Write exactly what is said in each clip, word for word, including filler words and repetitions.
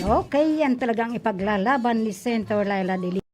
Okay, yan talagang ipaglalaban ni Senator Leila de Lima.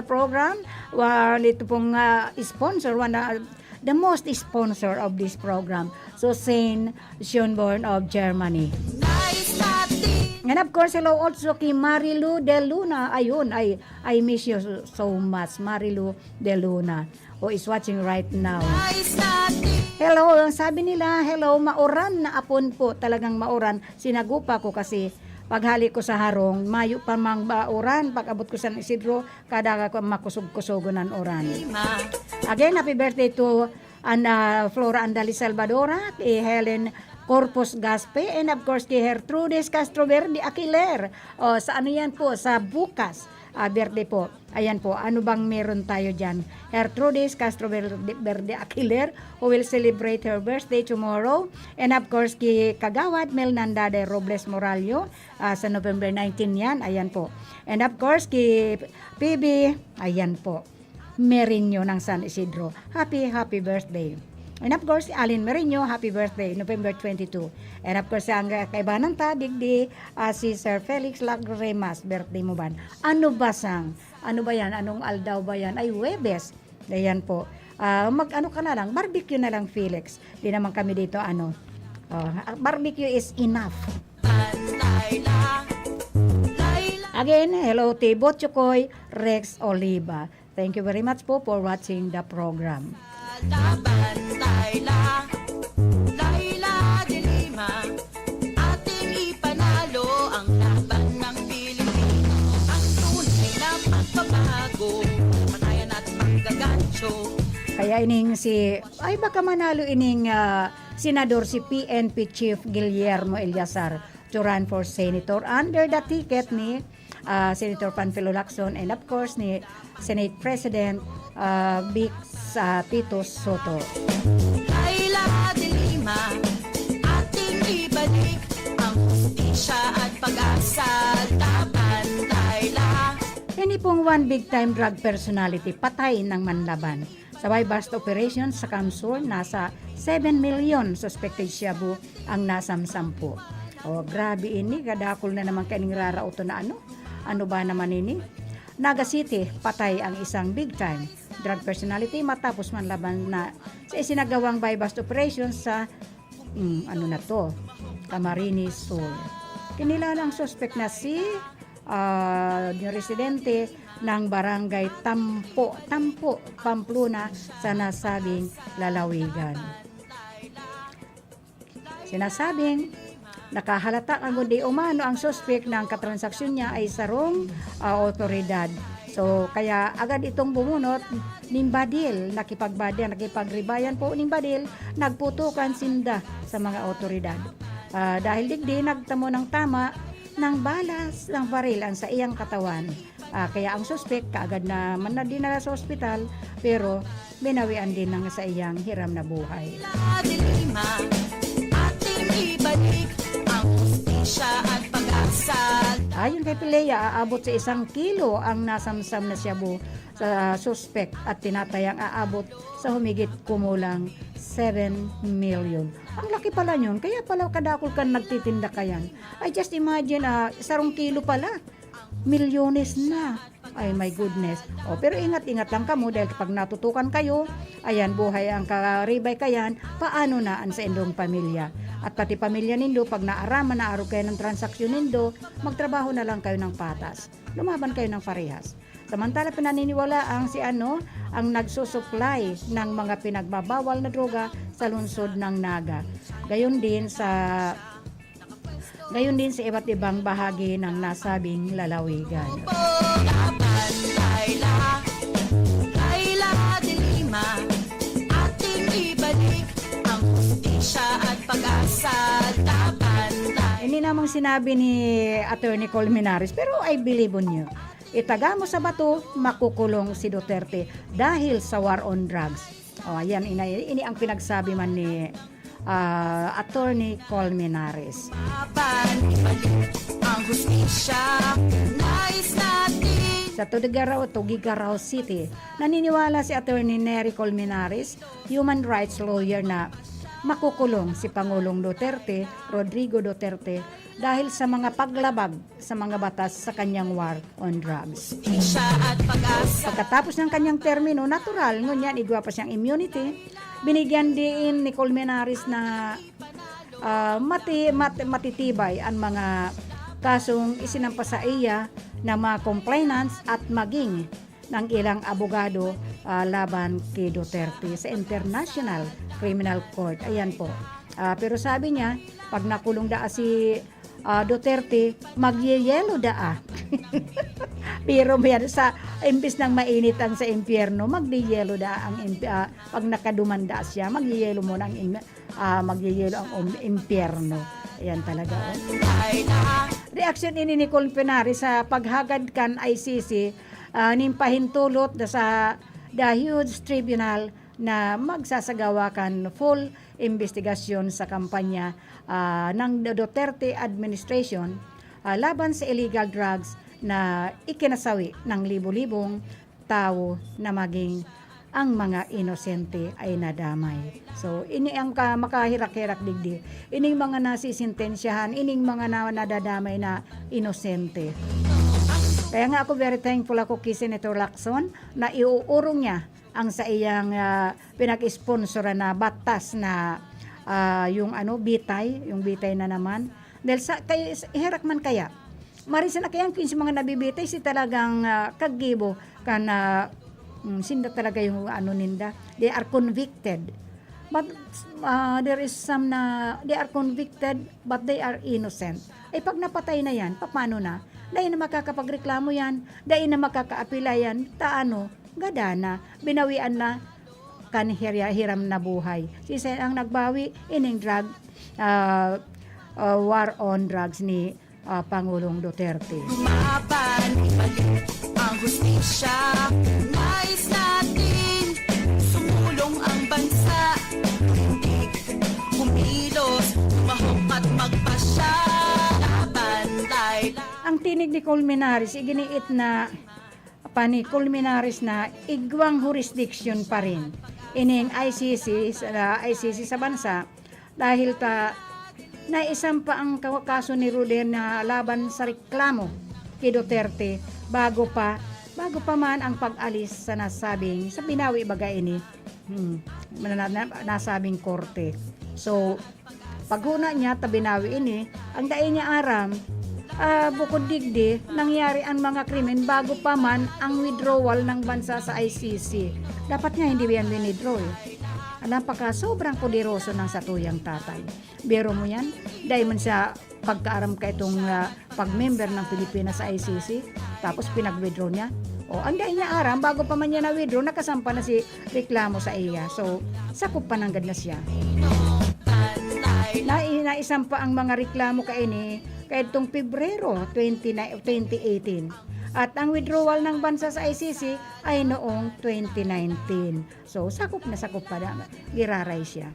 program, wa-, nito pong, ah, sponsor, one, ah, the most sponsor of this program, so Saint Schönborn of Germany. And of course, hello also kay Marilu De Luna. Ayun, I, I miss you so, so much, Marilu De Luna, who is watching right now. Hello, ang sabi nila, "Hello, mauran na apon po." Talagang mauran. Sinagupa ko kasi paghali ko sa harong, mayo pa mang mauran. Pag-abot ko sa San Isidro, kada ka makusog-kusogon an uran. Again, happy birthday to an, ah, Flora Andali Salvadora, kay Helen Corpus Gaspe, and of course kay Gertrudis Castro Verde Aquiler. O, sa ano yan po? Sa bukas, ah, birthday po. Ayan po, ano bang meron tayo dyan? Gertrudis Castro Verde, Verde Aquiler, who will celebrate her birthday tomorrow. And of course, kay Kagawad Mel Nandade Robles Morallo, ah, sa November nineteen yan. Ayan po. And of course, kay P B, ayan po. Merinyo ng San Isidro. Happy, happy birthday. And of course, si Allen Merinyo, happy birthday, November twenty-two. And of course, ang kaibanan ta, digdi, ah, si Sir Felix Lagrimas, birthday mo ban? Ano ba sang? Ano ba yan? Anong aldaw ba yan? Ay, Huwebes. Ayan po. Ah, mag-ano ka na lang, barbecue na lang, Felix. Di naman kami dito, ano. Oh, barbecue is enough. Again, hello, Tibot Chukoy, Rex Oliva. Thank you very much po for watching the program. Laban, Laila, Laila de Lima, ating ipanalo ang laban ng Pilipino. Ang tunay na pagbabago, patayan at pagkagancho. Kaya ining si, ay, baka manalo ining, ah, senador, si P N P Chief Guillermo Eleazar to run for senator under the ticket ni, ah, Senator Panfilo Lacson and of course ni Senate President, ah, Vic, ah, Tito Sotto. Laila de Lima, ating ibalik ang hustisya at pag-asa. Laban, Laila. Ini pong one big time drug personality, patay nang manlaban. Sa buy-bust operation sa Camsur, nasa seven million suspected shabu ang nasamsam po. Oh, grabe ini, kadakol na naman kaining raraoton na ano. Ano ba naman ini? Naga City, patay ang isang big time drug personality matapos manlaban na sa isinagawang buy-bust operation sa, mm, ano na to, Camarines Sur. Kinilala ang suspek na si, ah, yung residente ng barangay Tampo, Tampo, Pamplona sa nasabing lalawigan. Sinasabing nakahalata kan kundi umano ang suspek na ang katransaksyon niya ay sarong, ah, awtoridad. So, kaya agad itong bumunot nin badil, nakipagbadil, nakipagribayan po nin badil, nagputukan sinda sa mga awtoridad. Ah, dahil digdi, nagtamo ng tama ng balas ng baril ang saiyang katawan. Ah, kaya ang suspek kaagad na man na dinala sa ospital, pero binawian din ng saiyang hiram na buhay. Dilima, ating ibalik ang hustisya at pag-asa. Ayon kay Pilea, aabot sa isang kilo ang nasamsam na shabu sa suspek at tinatayang aabot sa humigit kumulang seven million. Ang laki pala yun, kaya pala kadakol kan nagtitinda kayan. I just imagine, ah, sarong kilo pala, milyones na. Ay, my goodness. O, pero ingat-ingat lang kamo dahil kapag natutukan kayo, ayan, buhay ang karibay kayan, paano na ang sa indong pamilya? At pati pamilya nindo, pag naaraman na arog kayo ng transaksyon nindo, magtrabaho na lang kayo ng patas. Lumaban kayo ng parehas. Samantala, pinaniniwala ang si ano, ang nagsusuklay ng mga pinagbabawal na droga sa lungsod ng Naga. Gayon din sa Gayon din sa iba't ibang bahagi ng nasabing lalawigan. Laban, Laila, Laila de Lima, ating ibalik ang hustisya at pag-asa. Laban, Laila. Ini namang sinabi ni Attorney Colmenares, pero I believe on you. Itaga mo sa bato, makukulong si Duterte dahil sa war on drugs. O, ayan, ina-, ini ang pinagsabi man ni, ah, Attorney Colmenares. Laban, ibalik ang hustisya, nais natin. Sa Tuguegarao, Tuguegarao City, naniniwala si Attorney Nery Colmenares, human rights lawyer, na makukulong si Pangulong Duterte, Rodrigo Duterte, dahil sa mga paglabag sa mga batas sa kanyang war on drugs. Pagkatapos ng kanyang termino, natural, ngunyan igwa pa siyang immunity. Binigyan din ni Colmenares na ah, mati-, mat-, matitibay ang mga kasong isinampa sa iya ng mga complainants at maging ng ilang abogado, ah, laban kay Duterte sa International Criminal Court. Ayan po. Ah, pero sabi niya, pag nakulong daa si, ah, Duterte, magyeyelo daa. Pero yan, sa, imbis ng mainit ang sa impyerno, magyeyelo daa ang imp-, ah, pag nakadumanda siya, magyeyelo muna ang im-, ah, magyeyelo ang um, impyerno. Ayan talaga, oh. Reaksyon ini ni Colmenares sa paghagad kan I C C, ah, nin pahintulot na sa The Huge Tribunal na magsasagawa kan full investigasyon sa kampanya, ah, ng Duterte administration, ah, laban sa illegal drugs na ikinasawi ng libo-libong tawo na maging ang mga inosente ay nadamay. So, ini ang ka-, makahirak-hirak digdi. Ining mga nasisintensyahan, ining mga na-, nadadamay na inosente. Kaya nga ako, very thankful ako kay Senator Lacson na iuurong niya ang sa iyang, ah, pinag-sponsoran na batas na, ah, yung ano, bitay, yung bitay na naman. Dahil sa, kay, iherak man kaya, Marisa na kaya ang kinsa mga nabibitay si talagang, ah, kagibo kan, ah, mm, sinda talaga yung ano ninda. They are convicted. But, ah, there is some na they are convicted but they are innocent. Ay pag napatay na yan, paano na? Dai na makakapagreklamo yan, dai na makakaapila yan, ta ano, gada na, binawian na kan hirya-, hiram na buhay. Sisay ang nagbawi, ining drug, ah, ah, war on drugs ni ah, Pangulong Duterte. Lumaban, ibalik ang hustisya. Nais natin sumulong ang bansa. Tumindig, kumilos, tumahok at magpasya. Laban, laban. Ang tinig ni Colmenares, iginiit na pa ni Colmenares na igwang hurisdiksyon pa rin ining I C C sa, I C C sa bansa dahil ta naisampa ang ka-, kaso ni Roder na laban sa reklamo ki Duterte bago pa, bago pa man ang pag-alis sa nasabing, sa binawi baga ini, hmm, na, na, nasabing korte. So, paghuna niya, ta binawi ini, ang dai niya aram, ah, bukod digdi, nangyari ang mga krimen bago pa man ang withdrawal ng bansa sa I C C. Dapat nga hindi yan winidraw eh. Alam pa ka, sobrang poderoso ng satuyang tatay. Biro mo yan, dai man siya pagkaaram ka itong, ah, pag-member ng Pilipinas sa I C C, tapos pinag-withdraw niya. O, ang dai niya aram, bago pa man niya na-withdraw, nakasampa na si reklamo sa iya. So, sakop pa nanggad na siya. Na, naisampa ang mga reklamo kaini kaidtong Pebrero twenty, twenty eighteen. At ang withdrawal ng bansa sa I C C ay noong twenty nineteen. So, sakop na sakop pa na giraray siya.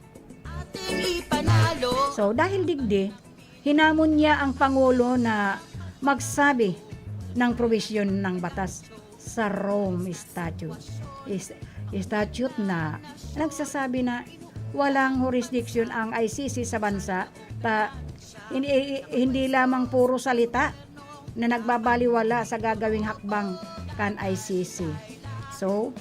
So, dahil digdi, hinamon niya ang Pangulo na magsabi ng probisyon ng batas sa Rome Statute. Is-, statute na nagsasabi na walang jurisdiction ang I C C sa bansa, ta-, hindi, hindi lamang puro salita na nagbabaliwala sa gagawing hakbang kan I C C. So,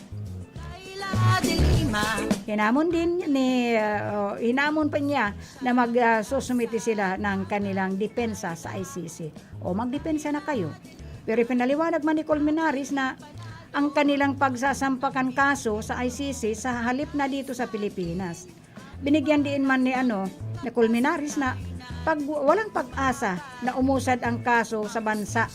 hinamon din ni, uh, hinamon pa niya na mag, ah, susumite sila ng kanilang depensa sa I C C. O, magdepensa na kayo. Pero ipinaliwanag man ni Colmenares na ang kanilang pagsasampa kan kaso sa I C C sa halip na dito sa Pilipinas. Binigyan diin man ni, ano, ni Colmenares na pag-, walang pag-asa na umusad ang kaso sa bansa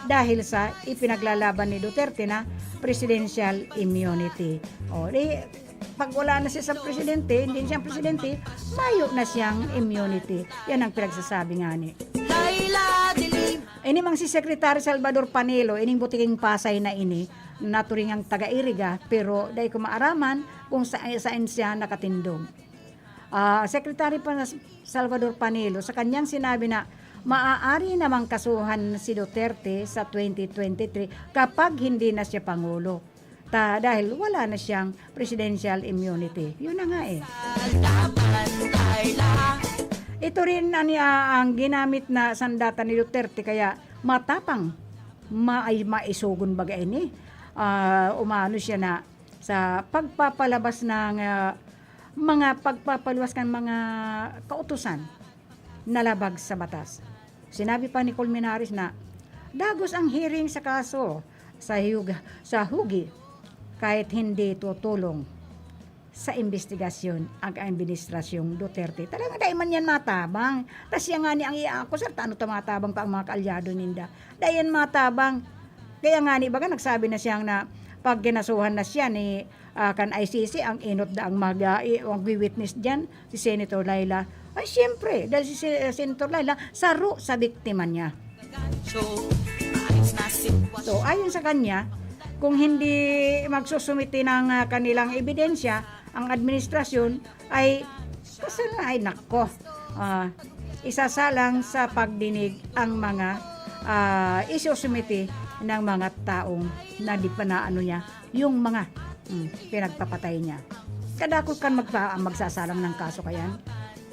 dahil sa ipinaglalaban ni Duterte na presidential immunity. O, di, pag wala na siya sa presidente, hindi siya presidente, mayo na siyang immunity. Yan ang pinagsasabi nga ni. Laila Dilim. Ini mang si Secretary Salvador Panelo, ining butiking Pasay na ini, naturing ang taga-Iriga, pero dai ko maaraman kung sa, saan siya nakatindog. Ah, Secretary pa-, Salvador Panelo, sa kanyang sinabi na maaari namang kasuhan si Duterte sa twenty twenty-three kapag hindi na siya Pangulo. Ta, dahil wala na siyang presidential immunity. Yun na nga eh. Ito rin ani, ah, ang ginamit na sandata ni Duterte, kaya matapang, ma-, ay maisogon baga ini. Ah, umano siya na sa pagpapalabas ng, ah, mga pagpapaluwas kan mga kautusan na labag sa batas. Sinabi pa ni Colmenares na dagos ang hearing sa kaso sa hug-, sa hugi kahit hindi tutulong sa imbestigasyon ang administrasyong Duterte. Talagang dai man yan matabang. Tas siya nga ni ang iaakusar, ta ano ta matabang pa ang mga kaalyado ninda. Dai yan matabang. Kaya nga ni, baga nagsabi na siyang na pag kinasuhan na siya ni, ah, kan I C C, ang enot daang mag, ah, i-, magwi-witness diyan, si Senator Laila. Ay, siyempre, dahil si Se-, Senator Laila, saro sa biktima niya. So, ayon sa kanya, kung hindi magsusumite ng, ah, kanilang ebidensya, ang administrasyon ay, kasi na, ay, nako, ah, isasalang sa pagdinig ang mga, ah, isusumite ng mga taong na di pa na ano niya, yung mga, mm, pinagpapatay niya. Kadakot kan magpa-, magsasalang ng kaso kayan.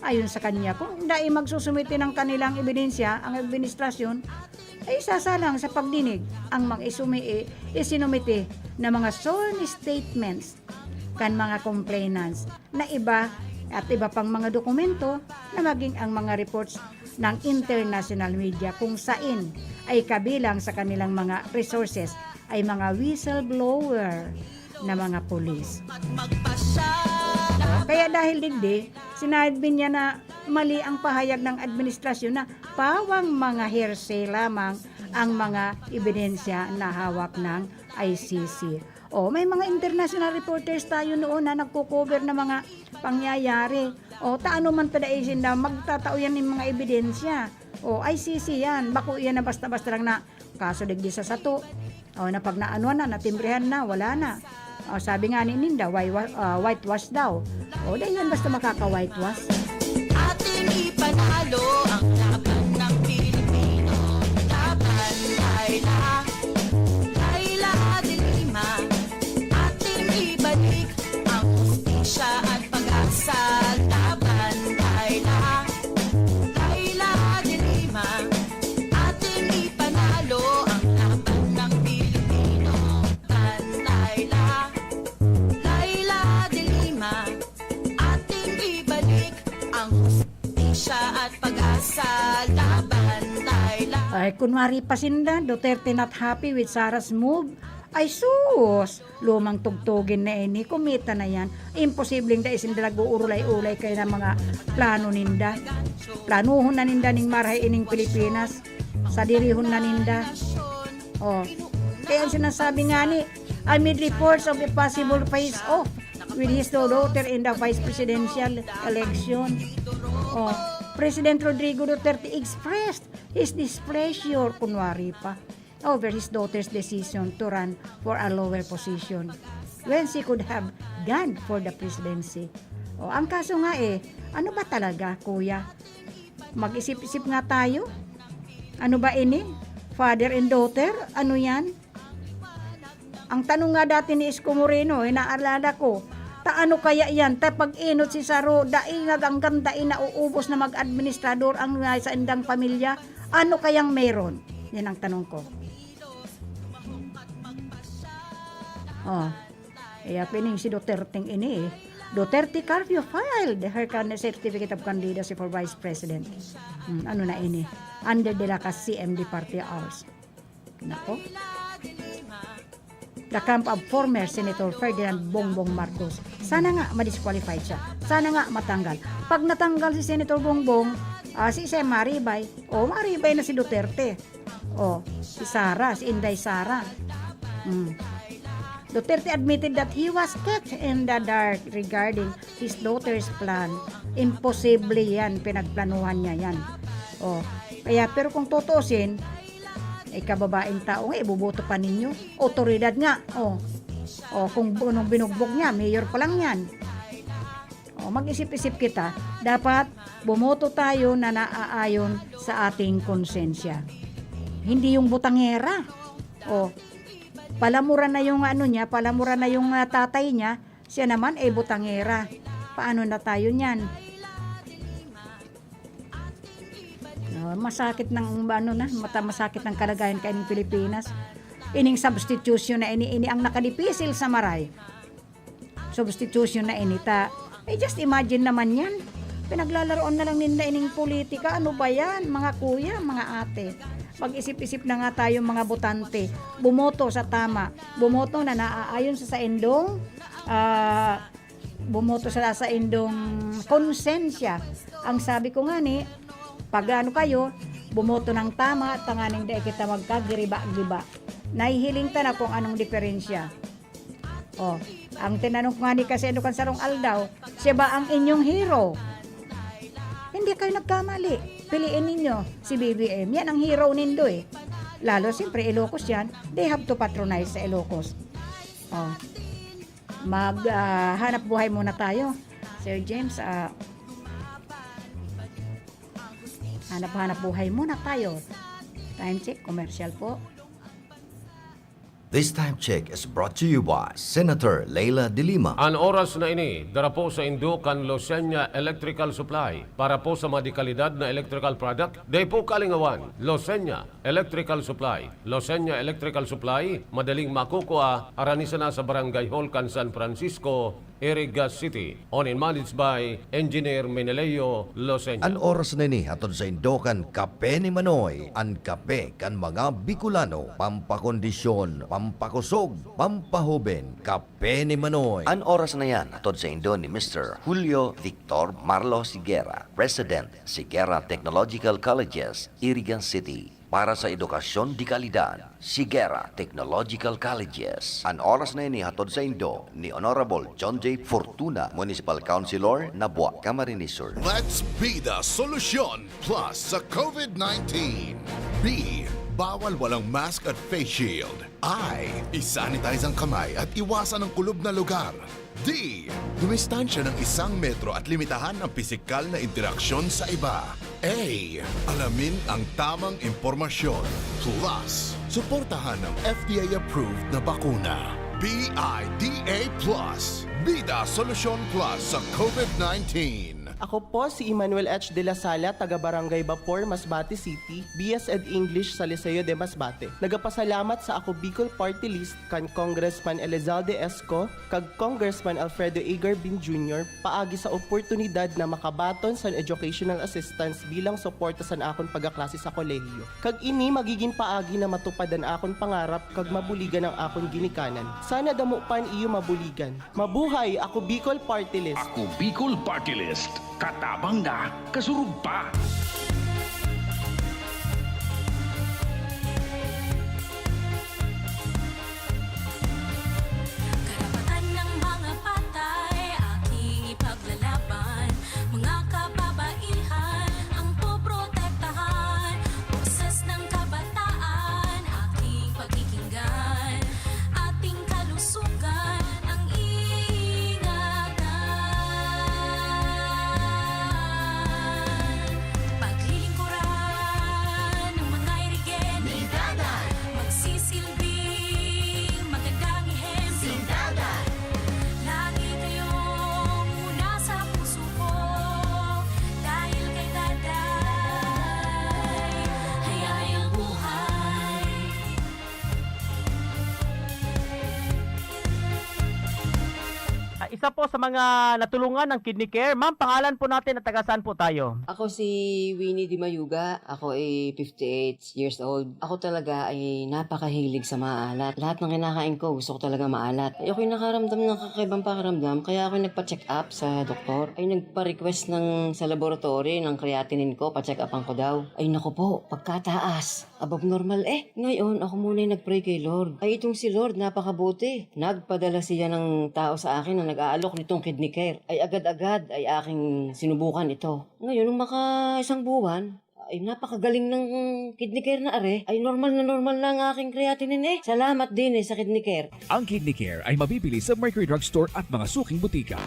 Ayon sa kanya, kung dai magsusumite ng kanilang ebidensya ang administrasyon, ay isasalang sa pagdinig ang mga isumi-, isinumite na mga sworn statements kan mga complainants na iba at iba pang mga dokumento na maging ang mga reports ng international media kung sain ay kabilang sa kanilang mga resources ay mga whistleblower na mga pulis. Kaya dahil digdi, sinabi niya na mali ang pahayag ng administrasyon na pawang mga hearsay lamang ang mga ebidensya na hawak ng I C C. O, may mga international reporters tayo noon na nagko-cover ng mga pangyayari. O, ta ano man ta dai sinda magtatao yan ng mga ebidensya. O, I C C yan. Bako yan na basta-basta lang na kaso digdi sa sato. O, na pag naano na, natimbrehan na, wala na. O, sabi nga ni ninda, why wa-, ah, whitewash daw. O, dai yan basta makaka-whitewash. Ating ipanalo ang laban ng Pilipino. Laban, Laila. Laila de Lima. Ating ibalik ang hustisya at pag-asa. Laban, Laila. Laila de Lima. Ating ipanalo ang laban ng Pilipino. Laban, Laila. Laila de Lima. Ating ibalik ang hustisya at pag-asa. Laban, Laila. Ay, kunwari pa sinda, Duterte not happy with Sara's move. Ay, sus! Lumang tugtugin na ini, kumita na yan. Imposibleng dai sinda nag-uurulay-ulay kaya ng mga plano ninda. Planuhon na ninda ning marahay ining Pilipinas. Sadirihon na ninda. Oh. Kaya ang sinasabi nga ni, amid reports of a possible face-off with his daughter in the vice presidential election. Oh. President Rodrigo Duterte expressed his displeasure, kunwari pa, over his daughter's decision to run for a lower position when she could have gone for the presidency. O, ang kaso nga eh, ano ba talaga, kuya? Mag-isip-isip nga tayo. Ano ba ini? Father and daughter? Ano yan? Ang tanong nga dati ni Isko Moreno, inaalala ko, ta ano kaya yan? Ta pag-enot si Saro, dai nga hanggang dai nauubos na mag-administrador ang, ah, sa indang pamilya. Ano kayang meron? Yan ang tanong ko. Oh. Kaya pining si Duterte ini eh. Duterte curfew filed her can-, certificate of candidacy for vice president. Hmm, ano na ini? Under the lakas C M D party hours. Nako. The camp of former Senator Ferdinand Bongbong Marcos. Sana nga ma-disqualified siya. Sana nga matanggal. Pag natanggal si Senator Bongbong, ah, si Sara maribay. O, maribay na si Duterte. O, si Sara, si Inday Sara. Mm. Duterte admitted that he was kept in the dark regarding his daughter's plan. Imposible yan, pinagplanuhan niya yan. O, kaya, pero kung tutuusin, ikababaeng tao nga, iboboto pa ninyo. Otoridad nga. O, o kung anong binugbog niya, mayor pa lang yan. O, mag-isip-isip kita. Dapat bumoto tayo na naaayon sa ating konsensya. Hindi yung butangera. O, Palamura na yung ano niya, palamura na yung, ah, tatay niya, siya naman ay butangera. Paano na tayo niyan? No, masakit ng ano na, mata-, masakit ng kalagayan kaining Pilipinas. Ining substitution na ini, ini ang nakadipisil sa maray. Substitution na ini ta. Eh, just imagine naman yan. Pinaglalaroan na lang ninda ining politika. Ano ba yan, mga kuya, mga ate? Mag-isip-isip na nga tayo, mga botante. Bumoto sa tama. Bumoto na naaayon sa saindong, ah, bumoto sa saindong konsensya. Ang sabi ko nga ni, pag ano kayo, bumoto ng tama, tanganing dai kita magkagiriba-giba. Nahihiling ta na kung anong diferensya. Oh, ang tinanong ko nga ni kasi ano kan sarong aldaw, siya ba ang inyong hero? Hindi kayo nagkamali. Piliin ninyo si B B M. Yan ang hero nindo eh. Lalo, siyempre, Ilocos yan. They have to patronize sa Ilocos. Oh. Mag, ah, hanap buhay muna tayo. Sir James, ah, hanap-hanap buhay muna tayo. Time check, commercial po. This time check is brought to you by Senator Leila de Lima. An oras na ini, dara po sa indo kan Losenya Electrical Supply. Para po sa madikalidad na electrical product, dai po kalingawan. Losenya Electrical Supply. Losenya Electrical Supply, madaling makukua, arani sana sa Barangay Hall kan San Francisco, Iriga City. Owned and managed by Engineer Meneleo Losenya. An oras na ini hatod sa indo kan Kape ni Manoy, an kape kan mga Bicolano, pampakondisyon, pampakusog, pampahoben, Kape ni Manoy. An oras na yan hatod sa indo ni Mister Julio Victor Marlos Higuera, President, Higuera Technological Colleges, Iriga City. Para sa edukasyon de kalidad, Higuera Technological Colleges. An oras na ini hatod sa indo ni Honorable John J. Fortuna, Municipal Councilor, Nabua, Camarines Sur. Let's be the solution plus sa COVID nineteen. B, bawal walang mask at face shield. I, isanitize ang kamay at iwasan ang kulob na lugar. D, dumistansya ng isang metro at limitahan ang pisikal na interaksyon sa iba. A, alamin ang tamang impormasyon. Plus, suportahan ang F D A-approved na bakuna. B I D A plus, Bida Solusyon Plus sa COVID nineteen. Ako po si Emmanuel H. De La Sala, taga Barangay Bapor, Masbate City, B S Ed English sa Liceo de Masbate. Nagapasalamat sa Ako Bicol Party List kan Congressman Elizalde Esco kag Congressman Alfredo A. Garbin Junior paagi sa oportunidad na makabaton san educational assistance bilang suporta san akon pagkaklase sa kolehiyo. Kag ini magigin paagi na matupad an akon pangarap kag mabuligan an akon ginikanan. Sana damo pa an iyo mabuligan. Mabuhay! Ako Bicol Party List! Ako Bicol Party List! Katabang na, kasurog pa! Isa po sa mga natulungan ng Kidney Care. Ma'am, pangalan po natin at taga saan po tayo? Ako si Winnie Di Mayuga. Ako ay fifty-eight years old. Ako talaga ay napakahilig sa maalat. Lahat ng kinakain ko, gusto ko talaga maalat. Ay ako'y nakaramdam ng kakaibang pakiramdam, kaya ako'y nagpa-check up sa doktor. Ay nagpa-request ng, sa laboratory ng creatinine ko, pa-check upan ko daw. Ay naku po, pagkataas. Above normal eh. Ngayon, ako muna yung nag-pray kay Lord. Ay, itong si Lord, napakabuti. Nagpadala siya ng tao sa akin na nag-aalok nitong kidney care. Ay, agad-agad ay aking sinubukan ito. Ngayon, nung maka isang buwan, ay napakagaling ng kidney care na are. Ay normal na normal na ang aking creatinine eh. Salamat din eh sa kidney care. Ang Kidney Care ay mabibili sa Mercury Drug Store at mga suking butika.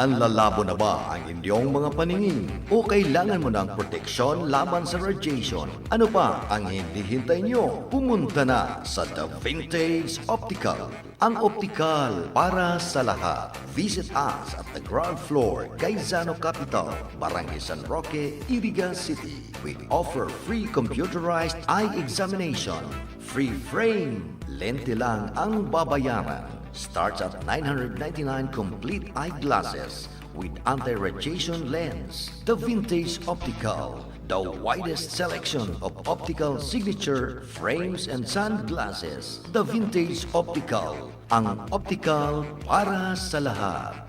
Nanlalabo na ba ang inyong mga paningin? O kailangan mo ng proteksyon laban sa radiation? Ano pa ang hinihintay nyo? Pumunta na sa The Vintage Optical, ang optical para sa lahat. Visit us at the ground floor, Gaisano Capital, Barangay San Roque, Iriga City. We offer free computerized eye examination, free frame, lente lang ang babayaran. Starts at nine hundred ninety-nine complete eyeglasses with anti-radiation lens. The Vintage Optical, the widest selection of optical signature frames and sunglasses. The Vintage Optical, ang optical para sa lahat.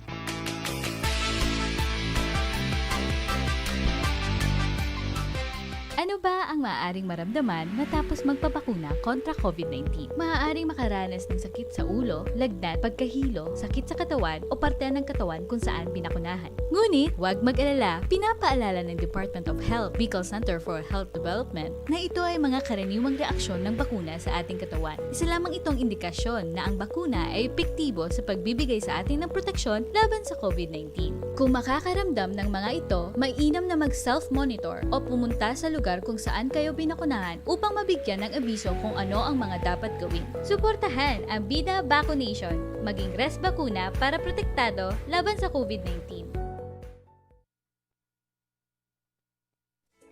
Ano ba ang maaaring maramdaman matapos magpabakuna kontra COVID nineteen? Maaaring makaranas ng sakit sa ulo, lagnat, pagkahilo, sakit sa katawan o parte ng katawan kung saan binakunahan. Ngunit, huwag mag-alala, pinapaalala ng Department of Health, Bicol Center for Health Development, na ito ay mga karaniwang reaksyon ng bakuna sa ating katawan. Isa lamang itong indikasyon na ang bakuna ay epektibo sa pagbibigay sa atin ng proteksyon laban sa COVID nineteen. Kung makakaramdam ng mga ito, mainam na mag-self-monitor o pumunta sa lugar kung saan kayo binakunahan upang mabigyan ng abiso kung ano ang mga dapat gawin. Suportahan ang Bida Vaccination. Maging Res Bakuna para protektado laban sa COVID nineteen.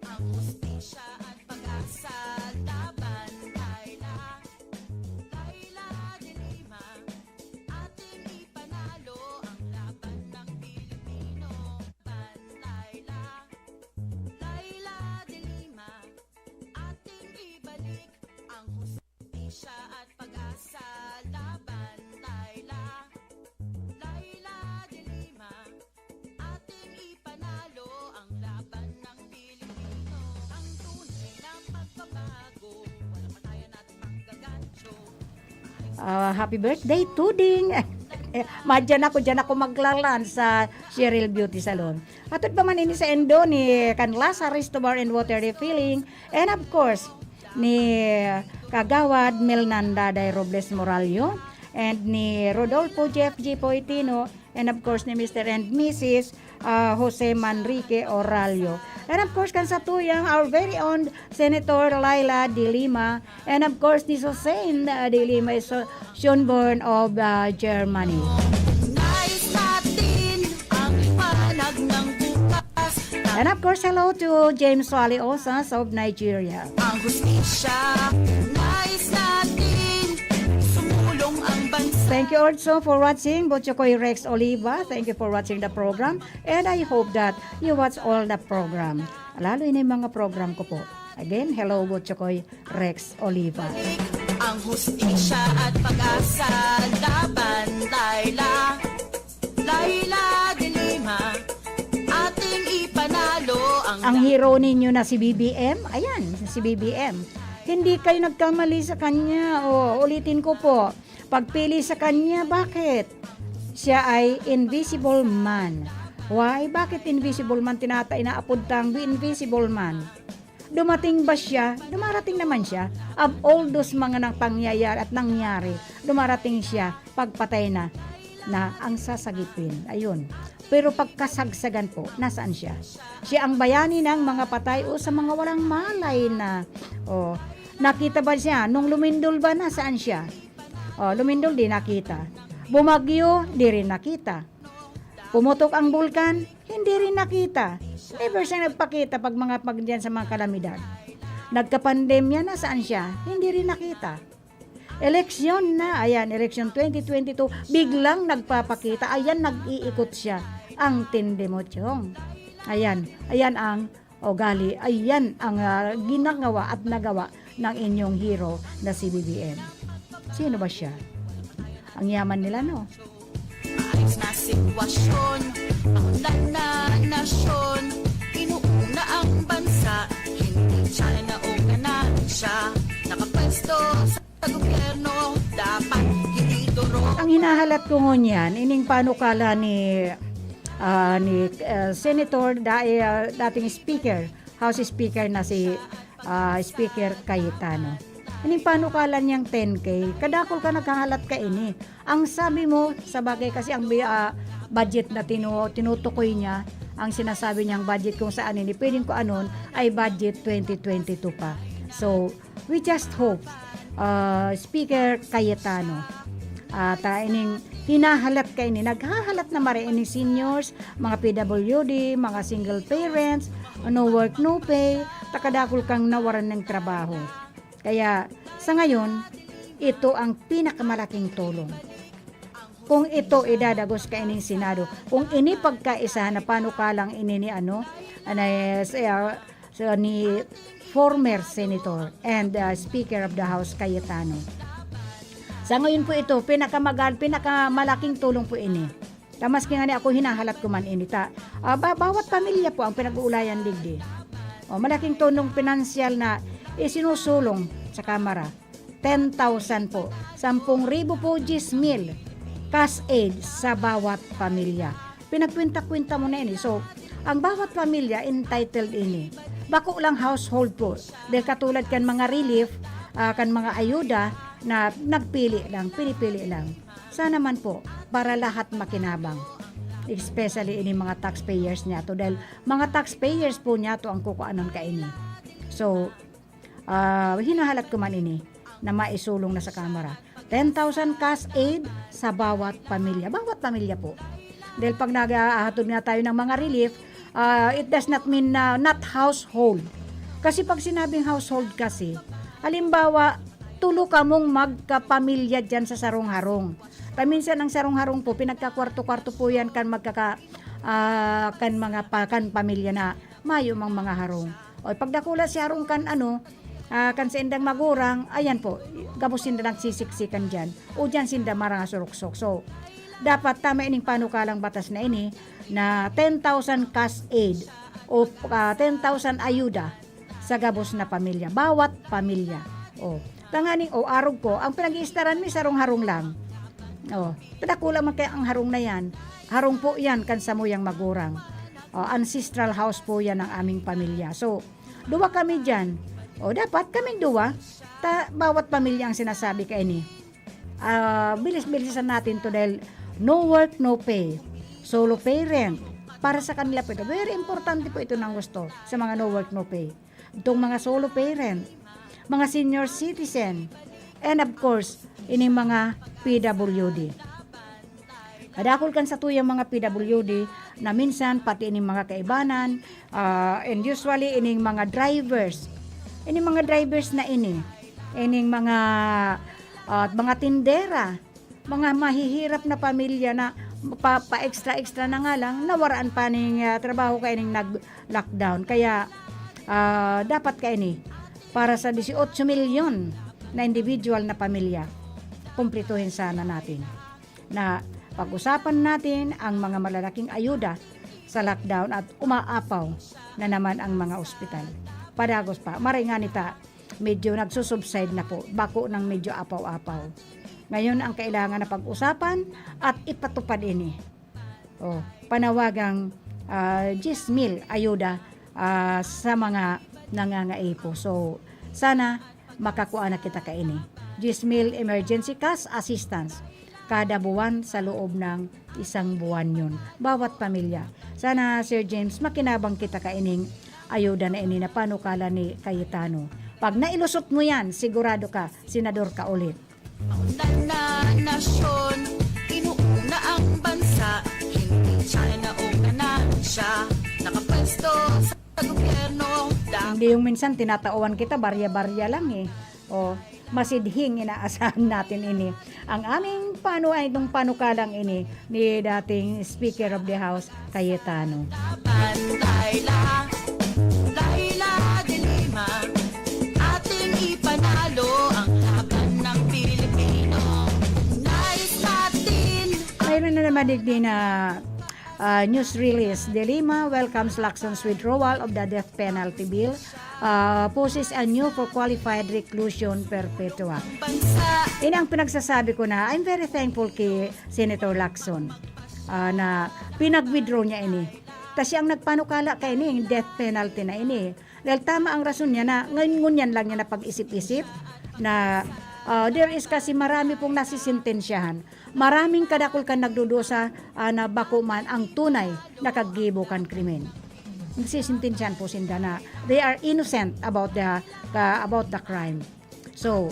Ang hustisya at pag-asa laban, Laila. Laila de Lima, ating ipanalo ang laban ng Pilipino. Laban, Laila. Laila de Lima, ating ibalik ang hustisya at pag-asa laban, Laila. Laila de Lima, ating ipanalo ang laban ng Pilipino. Ang tunay na pagbabago, walang patayan at manggagancho. Ah, happy birthday, Tuding! Madyan ako, dyan ako maglalan sa Cheryl Beauty Salon. Atod pa man ini sa Indo ni kan Lasa Resto Bar and Water Refilling. And of course, ni Kagawad Melnanda Day Robles Morallo and ni Rodolfo Jeff G. Poitino, and of course ni Mister and Missus ah, Jose Manrique Orallo. And of course, kan satuyang our very own Senator Laila de Lima, and of course ni Susan, ah, de Lima is, uh, Schönborn of, ah, Germany. Nais natin ang liwanag ng bukas. And of course, hello to James Wally Osas of Nigeria. Ang hustisya, nais natin sumulong ang bansa. Thank you also for watching, Butchokoy Rex Oliva. Thank you for watching the program, and I hope that you watch all the program. Lalo na yung mga program ko po. Again, hello, Butchokoy Rex Oliva. Ang hustisya at pag-asa laban, Laila. Laila de Lima, ating ipanalo ang Ang hero ninyo na si B B M, ayan, si B B M. Hindi kayo nagkamali sa kanya. O, ulitin ko po, pagpili sa kanya, bakit? Siya ay invisible man. Why? Bakit invisible man tinata inaapod tang the invisible man? Dumating ba siya? Dumarating naman siya. Of all those mga nang pangyayari at nangyari, dumarating siya, pagpatay na, na ang sasagipin. Ayun. Pero pagkasagsagan po, nasaan siya? Siya ang bayani ng mga patay o sa mga walang malay na, oh, nakita ba siya? Nung lumindol ba, nasaan siya? Oh, lumindol, di nakita. Bumagyo, di rin nakita. Pumutok ang bulkan, hindi rin nakita. Never siya nagpakita pag mga pag diyan sa mga kalamidad. Nagkapandemya, nasaan siya? Hindi rin nakita. Eleksyon na, ayan, eleksyon twenty twenty-two, biglang nagpapakita, ayan, nag-iikot siya. Ang tindi mo, Chong. Ayan, ayan ang ugali, ayan ang, ah, ginagawa at nagawa ng inyong hero na si B B M. Sino ba siya? Ang yaman nila, no? Maayos na sitwasyon, maunlad na nasyon, inuuna ang bansa, hindi China o ganansya, nakapwesto sa gobyerno, dapat hindi durog. Ang hinahalat ko ngunyan, ining panukala ni, ah, ni, ah, Senator, da, ah, dating Speaker, House Speaker na si, ah, Speaker Cayetano. Ining panukala niyang ten K, kadakul kan naghahalat kaini. Ang sabi mo, sa bagay kasi ang bi-, ah, budget na tinu-, tinutukoy niya, ang sinasabi niyang budget kung saan ini pwedeng kuanon ay budget twenty twenty-two pa. So, we just hope, ah, Speaker Cayetano, at, ah, ining hinahalat kaini, naghahalat na mare ini seniors, mga P W D, mga single parents, no work, no pay, ta kadakul kang nawaran nin trabaho. Kaya, sa ngayon, ito ang pinakamalaking tulong. Kung ito idadagos kaining Senado, kung ini pagkaisahan na panukalang ini ni ano, ano, eh, sa, sa ni former Senator and, ah, Speaker of the House Cayetano. Sa ngayon po ito, pinakamagal-, pinakamalaking tulong po ini. Ta maski ngani ako hinahalat ko man ini ta, ah, ba-, bawat pamilya po ang pinag-uulayan digdi. O, malaking tulong pinansyal na isinusulong sa Kamara. Ten thousand po, sampung ribo po, diyes mil cash aid sa bawat pamilya. Pinagkwenta-kwenta mo na ini. So, ang bawat pamilya entitled ini. Bako lang household po. Dahil katulad kan mga relief, ah, kan mga ayuda na nagpili lang, pinipili lang. Sana man po, para lahat makinabang. Especially ini mga taxpayers niyato. Dahil mga taxpayers po niyato ang kukuanon kaini. So, ah, hinahalat ko man ini na maisulong na sa Kamara. Ten thousand cash aid sa bawat pamilya. Bawat pamilya po. Dahil pag naghahatod nga tayo ng mga relief, ah, it does not mean na not household. Kasi pag sinabing household kasi, halimbawa, tulo kamong magkapamilya dyan sa sarong harong. Paminsan ang sarong harong po, pinagkakwarto-kwarto po yan kan magkaka-, ah, kan mga pa-, kan pamilya na mayo mang mga harong. O, pagdakula si harong kan ano, ah, kan saindang magurang, ayan po, gabos sinda nagsisiksikan dyan. O dyan sinda maranga suruksok. So, dapat tama ining panukalang batas na ini na ten thousand cash aid o, ah, ten thousand ayuda sa gabos na pamilya. Bawat pamilya. O, tanganing, o, arog ko, ang pinag-iistaran mi sarong harong lang. O, tadakula man kaya ang harong na yan. Harong po yan kan samuyang magurang. O, ancestral house po yan ng aming pamilya. So, duwa kami dyan. O, dapat kaming duwa. Ta, bawat pamilya ang sinasabi kaini. Ah, bilis-bilisan natin to dahil no work, no pay. Solo parent. Para sa kanila po ito. Very importante po ito ng gusto sa mga no work, no pay. Itong mga solo parent, mga senior citizen, and of course, ining mga P W D. Kadakul kan satuyang mga P W D na minsan pati ining mga kaibanan, ah, and usually ining mga drivers. Ining mga drivers na ini, ining mga, ah, mga tindera, mga mahihirap na pamilya na pa, pa-extra-extra na nga lang, nawaraan pa ning, ah, trabaho kaya ning nag-lockdown. Kaya, ah, dapat kaini para sa dieciocho milyon na individual na pamilya, kumplituhin sana natin na pag-usapan natin ang mga malalaking ayuda sa lockdown at umaapaw na naman ang mga ospital. Padagos pa, maray nga nita, medyo nagsusubside na po, bako ng medyo apaw-apaw. Ngayon, ang kailangan na pag-usapan at ipatupad ini. O, panawagang, ah, diyes mil ayuda, ah, sa mga nangangaipo. So, sana makakua na kita kaini. Diyes mil emergency cash assistance kada buwan sa loob ng isang buwan yun. Bawat pamilya. Sana, Sir James, makinabang kita kaining ayuda na ini na panukala ni Cayetano. Pag nailusot mo yan, sigurado ka, senador ka ulit. Ang na nasyon, inuuna ang bansa, hindi China o Ganansya, nakapwesto sa gobyerno. Hindi yung minsan tinatauhan kita, barya-barya lang eh. O, masidhing inaasahan natin ini. Ang aming panu-, ay, itong panukalang ini ni dating Speaker of the House, Cayetano. Laban, Laila, Laila de Lima, ating ipanalo ang laban ng Pilipino. Nais natin. Mayroon na naman digdi na, ah, news release. De Lima welcomes Lacson's withdrawal of the death penalty bill, ah, poses a new for qualified reclusion perpetua. Ini ang pinagsasabi ko na I'm very thankful kay Senator Lacson, ah, na pinag-withdraw niya ini. Ta siya ang nagpanukala kaini, death penalty na ini. Dahil tama ang rason niya na ngayon ngunyan lang niya napag-isip-isip, na, ah, there is kasi marami pong nasisentensyahan. Maraming kadakul kan nagdudusa, ah, na bako man ang tunay na kaggibo kan krimen. Nagsisentensyahan po sinda na they are innocent about the, the, about the crime. So,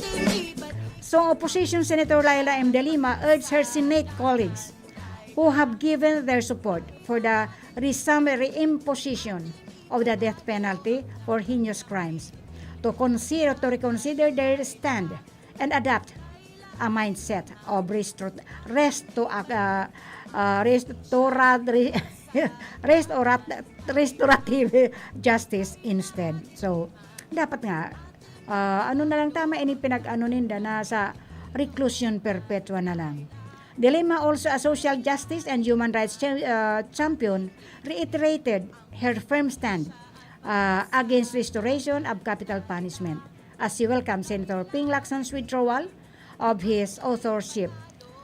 so opposition Senator Leila M. De Lima urged her Senate colleagues who have given their support for the resume reimposition of the death penalty for heinous crimes to consider, to reconsider their stand and adopt a mindset of restro-, resto-, ah, ah, restora-, re-, restorat-, restorative justice instead. So, dapat nga, ah, ano na lang tama, ini pinag-ano ninda na sa reclusion perpetua na lang. De Lima, also a social justice and human rights cha-, ah, champion, reiterated her firm stand, ah, against restoration of capital punishment as she welcomed Senator Ping Lacson's withdrawal of his authorship,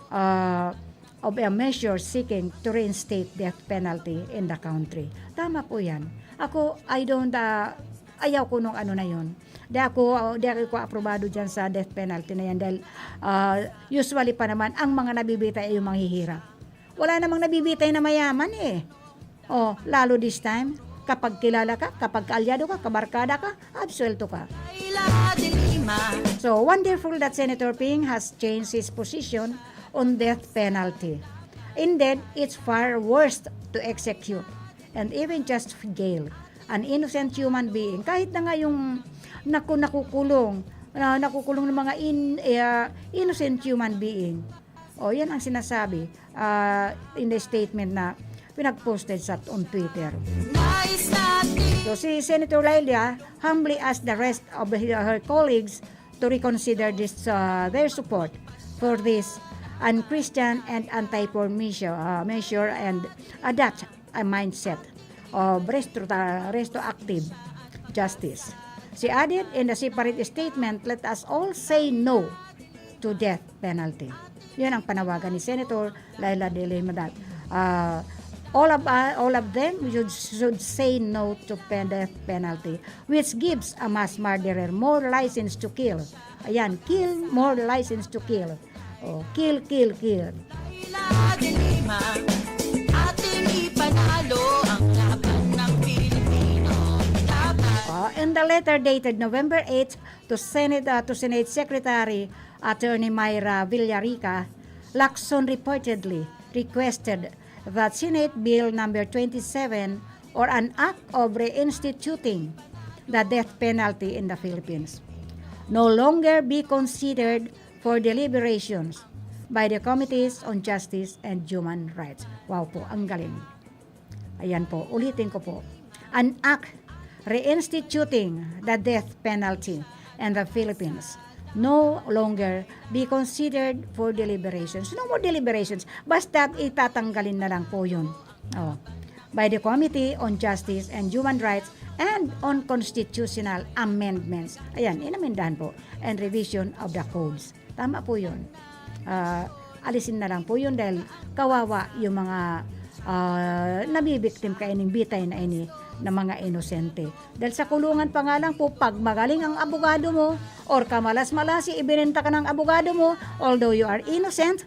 ah, of a measure seeking to reinstate death penalty in the country. Tama po yan. Ako, I don't, ah, ayaw ko nung ano na yun. Di ako, di ako aprobado dyan sa death penalty na yan dahil, ah, usually pa naman, ang mga nabibitay ay yung manghihirap. Wala namang nabibitay na mayaman eh. Oh, lalo this time, kapag kilala ka, kapag kaalyado ka, kabarkada ka, absuelto ka. So, wonderful that Senator Ping has changed his position on death penalty. Indeed, it's far worse to execute and even just jail an innocent human being. Kahit na nga yung naku-, nakukulong, na nakukulong ng mga in-, eh, ah, innocent human being. O, yan ang sinasabi, ah, in the statement na pinag-posted sa, on Twitter. So, si Senator Leila humbly asked the rest of her, her colleagues to reconsider this, ah, their support for this unchristian and anti-poor measure, ah, measure and adopt a mindset of resto-, restoactive justice. She added in a separate statement, "Let us all say no to death penalty." Yan ang panawagan ni Senator Leila de Lima. Ah, all of, ah, all of them should, should say no to pen-, death penalty, which gives a mass murderer more license to kill. Ayan, kill, more license to kill. Oh, kill, kill, kill. Leila de Lima, ating ipanalo ang laban ng Pilipino. Laban. Ah, in the letter dated November eight to Senate, ah, to Senate Secretary Attorney Myra Villarica, Lacson reportedly requested that Senate Bill number twenty-seven, or an act of reinstituting the death penalty in the Philippines, no longer be considered for deliberations by the Committees on Justice and Human Rights. Wow po, ang galing. Ayan po, ulitin ko po. An act reinstituting the death penalty in the Philippines no longer be considered for deliberations. No more deliberations. Basta itatanggalin na lang po yun. Oh. By the Committee on Justice and Human Rights and on Constitutional Amendments. Ayan, inamendahan po. And revision of the codes. Tama po yun. Ah, alisin na lang po yun dahil kawawa yung mga, ah, nabibiktim kaining bitay na ini na mga inosente. Dahil sa kulungan pa nga lang po, pag magaling ang abogado mo, or kamalas-malasi, ibinenta ka ng abogado mo, although you are innocent,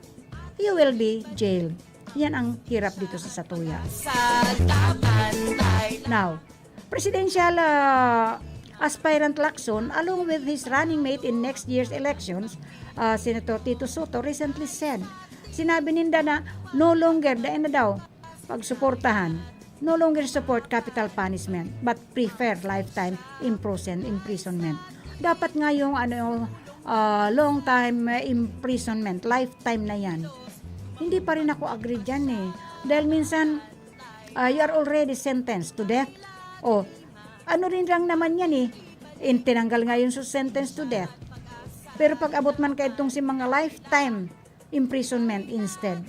you will be jailed. Yan ang hirap dito sa satuya. Sa laban tayo. Now, presidential, ah, aspirant Lacson, along with his running mate in next year's elections, ah, Senator Tito Sotto, recently said, sinabi ninda na no longer, dai na daw, pagsuportahan, no longer support capital punishment, but prefer lifetime imprison-, imprisonment. Dapat nga yung, ano, ah, long time, eh, imprisonment, lifetime na yan. Hindi pa rin ako agree dyan eh. Dahil minsan, ah, you are already sentenced to death. O, ano rin lang naman yan eh. In, tinanggal nga yung su-, sentence to death. Pero pag abot man kaidtong si mga lifetime imprisonment instead.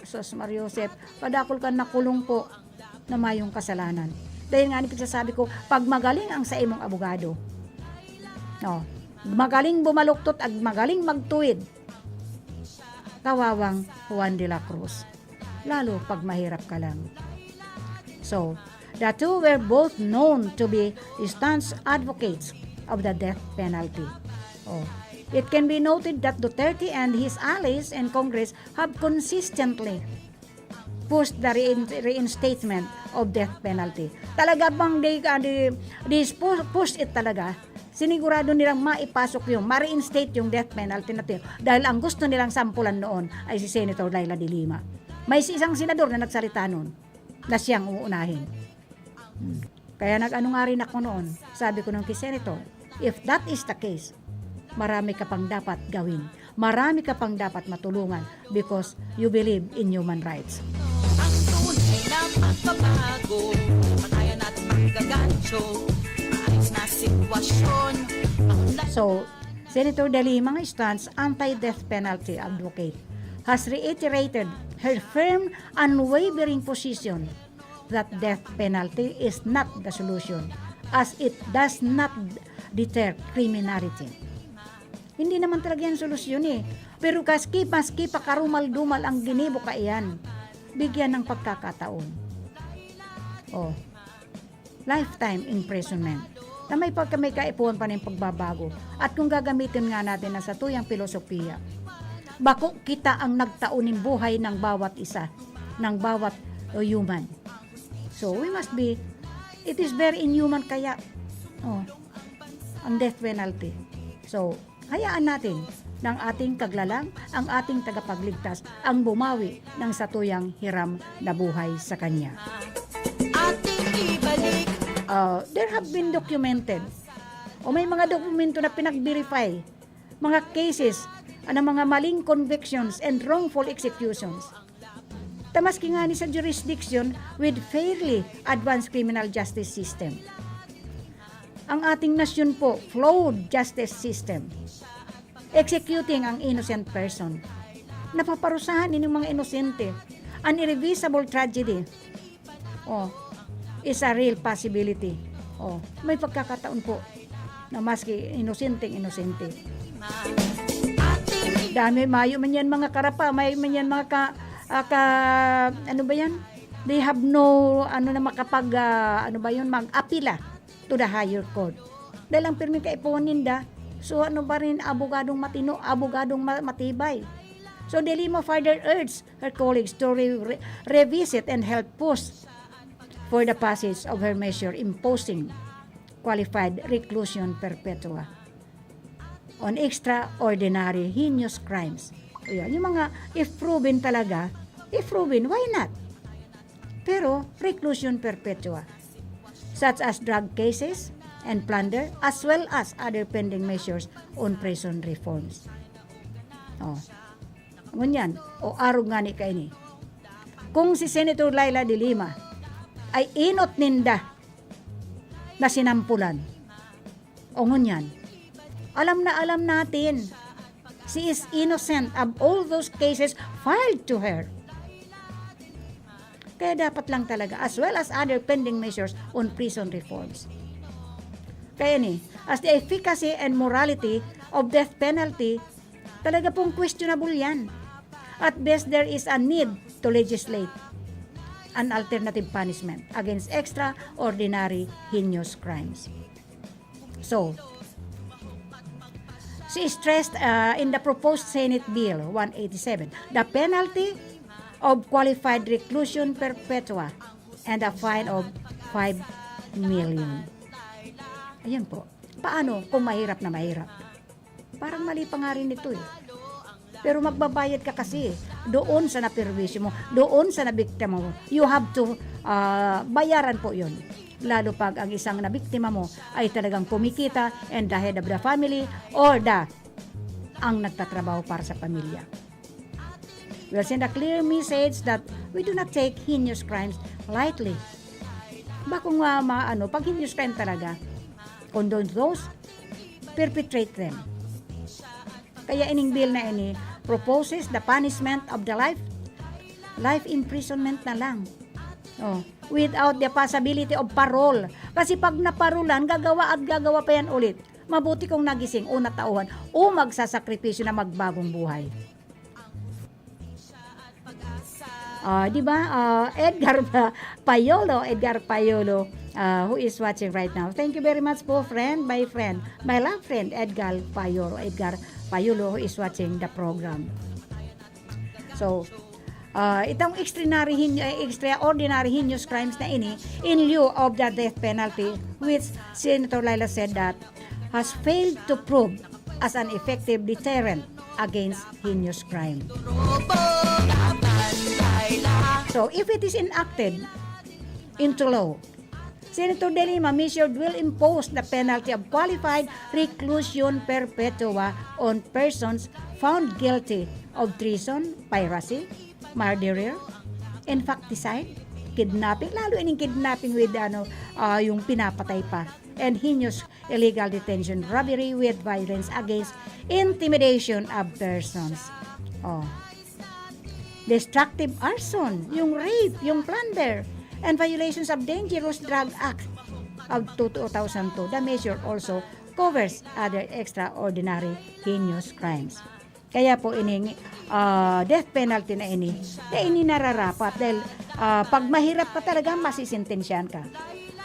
Sus, Mar Joseph, padakul kan nakulong po na mayong kasalanan. Dahil nga ni pagsasabi ko, pag magaling ang sa imong abogado, no, magaling bumaluktot at magaling magtuwid, kawawang Juan de la Cruz. Lalo pag mahirap ka lang. So, the two were both known to be staunch advocates of the death penalty. Oh. It can be noted that Duterte and his allies in Congress have consistently pushed the rein- reinstatement of death penalty. Talaga bang they, uh, they, they pu- push it talaga? Sinigurado nilang maipasok yung, ma-reinstate yung death penalty na tiyo. Dahil ang gusto nilang sampulan noon ay si Senator Leila de Lima. May isang senador na nagsalita noon na siyang uunahin. Hmm. Kaya nag-ano nga rin ako noon, sabi ko nung kay Senator, if that is the case, marami ka pang dapat gawin. Marami ka pang dapat matulungan because you believe in human rights. Ang tunay na pagbabago, patayan at pagkagancho, maayos na sitwasyon. So, Senator De Lima, nga stance anti-death penalty advocate, has reiterated her firm, unwavering position that death penalty is not the solution, as it does not deter criminality. Hindi naman talaga yan solusyon eh. Pero kaski, maski pa karumal-dumal ang ginibo kaiyan, bigyan ng pagkakataon. Oh. Lifetime imprisonment. Na may pagka may kaipuhan pa ning pagbabago. At kung gagamitin nga natin ang satuyang pilosopiya, bako kita ang nagtao nin buhay ng bawat isa, ng bawat, uh, human. So, we must be, it is very inhuman kaya, oh, ang death penalty. So, hayaan natin ng ating kaglalang, ang ating tagapagligtas, ang bumawi ng satuyang hiram na buhay sa kanya. Ating ibalik. Uh, there have been documented, o may mga dokumento na pinag-verify, mga cases, ano, mga maling convictions and wrongful executions. Ta maski ngani sa jurisdiction with fairly advanced criminal justice system, ang ating nasyon po, flawed justice system, executing ang innocent person. Napaparusahan ining mga inosente. An irreversible tragedy, oh, is a real possibility. Oh, may pagkakataon po na maski inosenteng inosente. Dami, mayo man yan mga karapa, mayo man yan mga ka, ah, ka, ano ba yan? They have no, ano na makapag, ah, ano ba yun, mag-apila to the higher court. Dahil ang pirming kaipuhan ninda, so ano ba rin, abogadong matino, abogadong ma- matibay. So De Lima further urged her colleagues to re- re- revisit and help push for the passage of her measure imposing qualified reclusion perpetua on extraordinary heinous crimes. Ayan, yung mga, if proven talaga, if proven, why not? Pero, reclusion perpetua, such as drug cases and plunder, as well as other pending measures on prison reforms. Oh. Ngunyan, o arog ngani kaini. Kung si Senator Leila de Lima ay inot ninda na sinampulan, o ngunyan, alam na alam natin, she is innocent of all those cases filed to her. Kaya dapat lang talaga, as well as other pending measures on prison reforms. Kaya ni, as the efficacy and morality of death penalty, talaga pong questionable yan. At best, there is a need to legislate an alternative punishment against extraordinary heinous crimes. So, she stressed, uh, in the proposed Senate Bill one eighty-seven, the penalty of qualified reclusion perpetua and a fine of five million. Ayan po. Paano kung mahirap na mahirap? Parang mali pa nga rin ito eh. Pero magbabayad ka kasi doon sa naperwisyo mo, doon sa nabiktima mo. You have to, ah, bayaran po yun. Lalo pag ang isang nabiktima mo ay talagang kumikita and the head of the family or the, ang nagtatrabaho para sa pamilya. Will send a clear message that we do not take heinous crimes lightly. Ba kung, ah, ma-, ano, pag heinous crime talaga, condone those, perpetrate them. Kaya ining bill na ini proposes the punishment of the life, life imprisonment na lang. Oh, without the possibility of parole. Kasi pag naparolan, gagawa at gagawa pa yan ulit. Mabuti kung nagising o natauhan o magsasakripisyo na magbagong buhay. Ah, di ba? Ah, Edgar Pa-, Payolo, Edgar Payolo, uh, who is watching right now. Thank you very much po, friend, my friend, my love friend, Edgar Payolo, Edgar Payolo, who is watching the program. So, uh, itong extraordinary, hin- eh, extraordinary heinous crimes na ini in lieu of the death penalty, which Senator Leila said that has failed to prove as an effective deterrent against heinous crime. So, if it is enacted into law, Senator De Lima measured will impose the penalty of qualified reclusion perpetua on persons found guilty of treason, piracy, murder, infanticide, kidnapping, lalo ining kidnapping with ano, ah, yung pinapatay pa, and heinous illegal detention, robbery with violence against intimidation of persons. Oh. Destructive arson, yung rape, yung plunder, and violations of Dangerous Drug Act of two thousand two. The measure also covers other extraordinary heinous crimes. Kaya po ining ah, death penalty na ini, na ini nararapat dahil ah, pag mahirap ka talaga, masisentensyahan ka.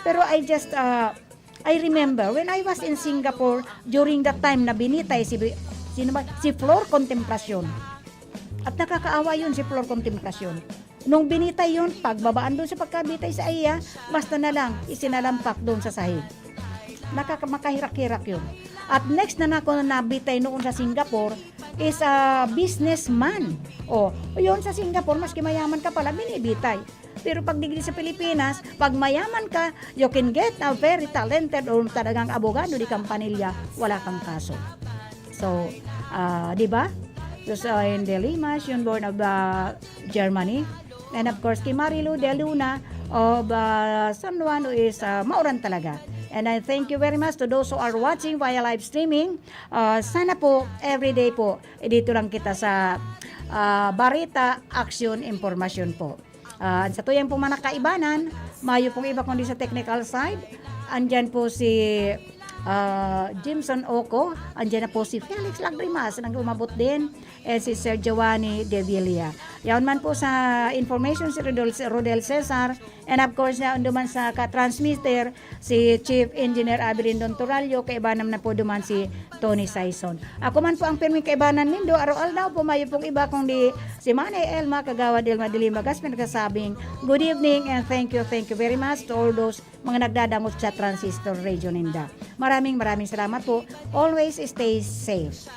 Pero I just, ah, I remember when I was in Singapore during that time na binitay si, sino ba? Si Flor Contemplacion. At nakakaawa yun, si Flor Contemplacion. Nung binitay yun, pagbabaan doon sa pagkabitay sa iya, basta na lang, isinalampak doon sa sahig. Nakaka-, makahirak-hirak yun. At next na nako nabitay noon sa Singapore is a businessman. O, yun sa Singapore, maski mayaman ka pala, binibitay. Pero pag digdi sa Pilipinas, pag mayaman ka, you can get a very talented or talagang abogado di kang panilya, wala kang kaso. So, ah, di ba? So, sa in De Lima, yun born of ah, Germany. And of course, kay Marilu De Luna of ah, San Juan, who is ah, Mauran talaga. And I thank you very much to those who are watching via live streaming. Ah, sana po, everyday po, eh, dito lang kita sa ah, Barita, Aksyon, Impormasyon po. Ah, sa tuyang pong mga kaibanan, mayo pong iba kundi sa technical side. Andyan po si ah, Jimson Oco, andyan na po si Felix Lagrimas, nag-umabot din, and si Sir Giovanni De Villa. Yaon man po sa information si Rodel, Rodel Cesar, and of course, yaon duman sa ka-transmitter, si Chief Engineer Avelin Don Torallo, kaibanan na po duman si Tony Saison. Ako man po ang pirming kaibanan nindo, araw-aldaw po, mayo pong iba kundi si Manay Elma, Kagawad Elma de Lima Gaspi, nagsasabing, "Good evening and thank you, thank you very much to all those mga nagdadangos sa Transistor Radio ninda." Maraming, maraming salamat po. Always stay safe.